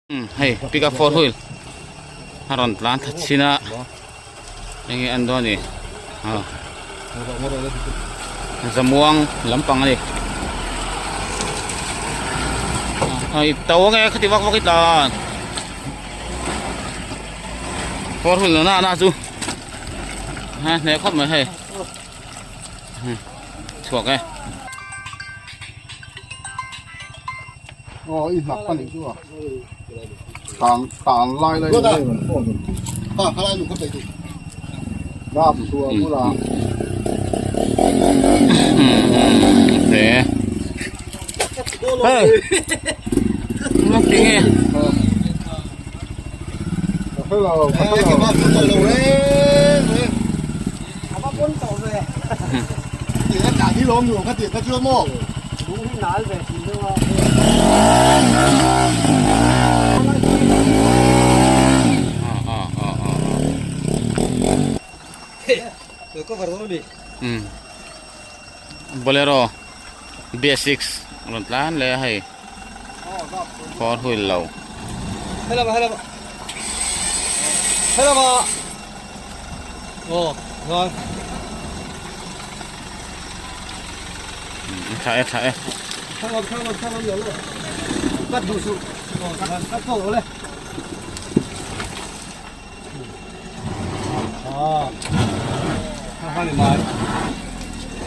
Hei pickup four wheel a rawn tlan thla chin a enge an dawn ni ah zamuang lampang a ni a ip to ange khati vak vak i tlan four wheel na na chu ha hneh khawp mai hei chhuak e. Aw i hnap a nih chu a tan tan lai lai ni ha kha lai nu kha pe tu dap chu a bula te hey nó tiếng nghe hello Bolero BS6 rawn tlan leh a hei four wheel lo. Tha e tha e.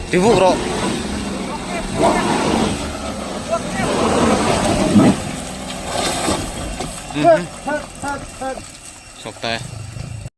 Ti vuk rawh. Chhuak ta e.